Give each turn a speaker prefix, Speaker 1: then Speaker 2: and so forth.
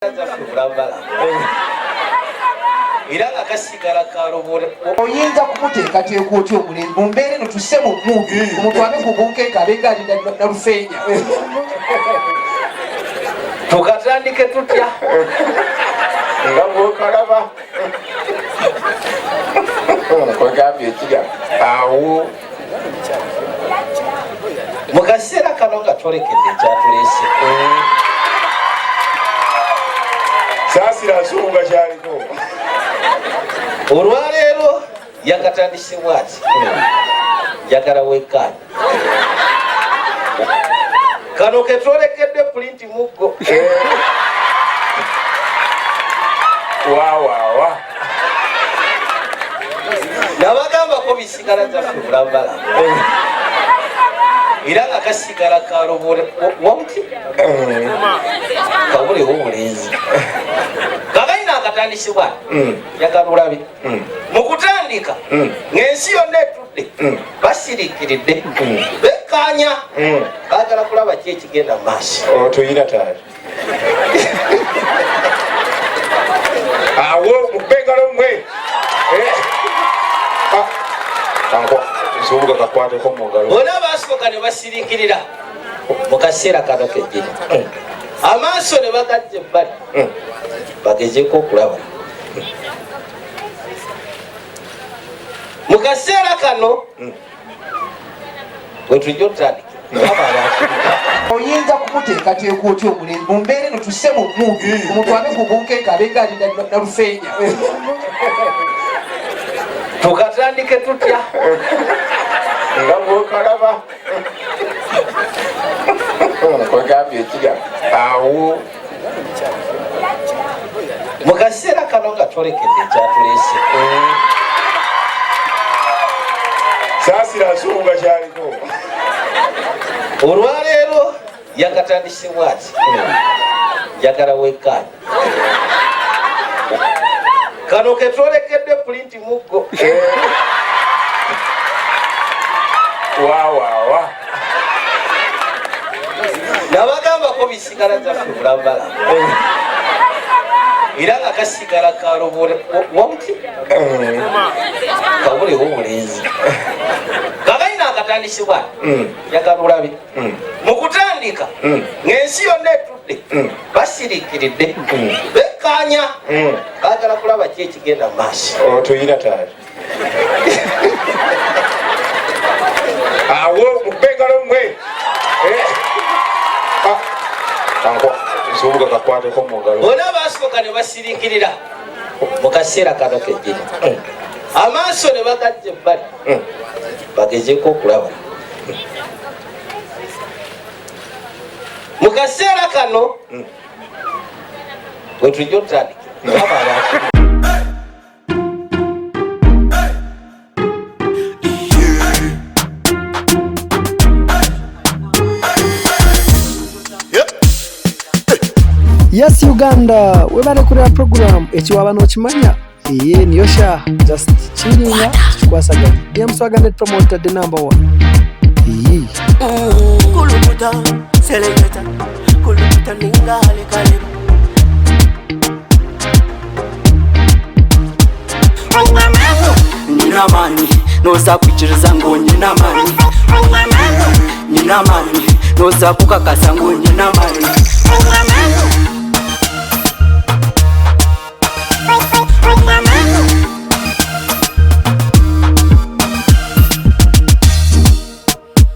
Speaker 1: Zaffe bulambala era nga kasigala kalobole.
Speaker 2: Oyinza kumuteekateeka otya omulenzi mu mbeera eno? Tusse mu mmuudu, omuntu abe ku bunkenke, abe nga ali nalufeenya.
Speaker 1: Tukatandike tutya?
Speaker 3: Nga bwokalaba, kwegambye ekirya awo.
Speaker 1: Mu kaseera kano nga twolekedde ekyatuleese.
Speaker 3: Saasira nsonga kyaliko.
Speaker 1: Olwaleero yakatandisibwa ati: njagala wekkaanya kano ketwolekedde pulinti muggo.
Speaker 3: Wawawa.
Speaker 1: Nabagambako bisigala zaffe bulambala era nga kasigala kalobole wamuti kabulewo omulenzi kakalina akatandisibwa. Njagala olabe mu kutandika ng'ensi yonna etudde, basiriikiridde, bekkaanya, baagala kulaba ki ekigenda mu maaso.
Speaker 3: Otuyina taata awo mukube engalo mmwe. Nsubuga kakwateko mu ngalo.
Speaker 1: Bonna baasooka ne basiriikirira. Mu kaseera kano kejjiri amaaso ne bagajja ebbali bagezeeko okulaba. Mu kaseera kano wetujja otutandikira.
Speaker 2: Oyinza kumuteekateeka otya omulenzi mu mbeera eno? Tusse mu mmuudu, omuntu abe ku bunkenke, abe nga ali nalufeenya.
Speaker 1: Tukatandike tutya?
Speaker 3: Nga bwokalaba, kwegambye ekirya awo.
Speaker 1: Mu kaseera kano nga twolekedde ekyatuleese.
Speaker 3: Saasira nsonga kyaliko.
Speaker 1: Olwaleero yakatandisibwa ati: njagala wekkaanya kano ketwolekedde pulinti muggo.
Speaker 3: Wawawa.
Speaker 1: Nabagambako bisigala zaffe bulambala era nga kasigala kalobole wamuti kabulewo omulenzi kakalina akatandisibwa. Njagala olabe mu kutandika ng'ensi yonna etudde, basiriikiridde, bekkaanya, baagala kulaba ki ekigenda mu maaso.
Speaker 3: Otuyina taata awo mukube engalo mmwe. Nsubuga kakwateko mu ngalo.
Speaker 1: Bonna baasooka ne basiriikirira. Mu kaseera kano kejjiri amaaso ne bagajja ebbali bagezeeko okulaba. Mu kaseera kano wetujja otutandikira.
Speaker 4: Yes Uganda, webale kureba program ekiwaba nokimanya. Iye niyo sha just chillinga tukikwasaganya. DM Swagger promoter, the number one. Iyi.
Speaker 5: Kulukuta, seleketa, kulukuta ninga halekaleba. Nina amaani, noza kwikiriza ngu nyina amaani. Nina amaani, noza kukakasa ngu nyina amaani.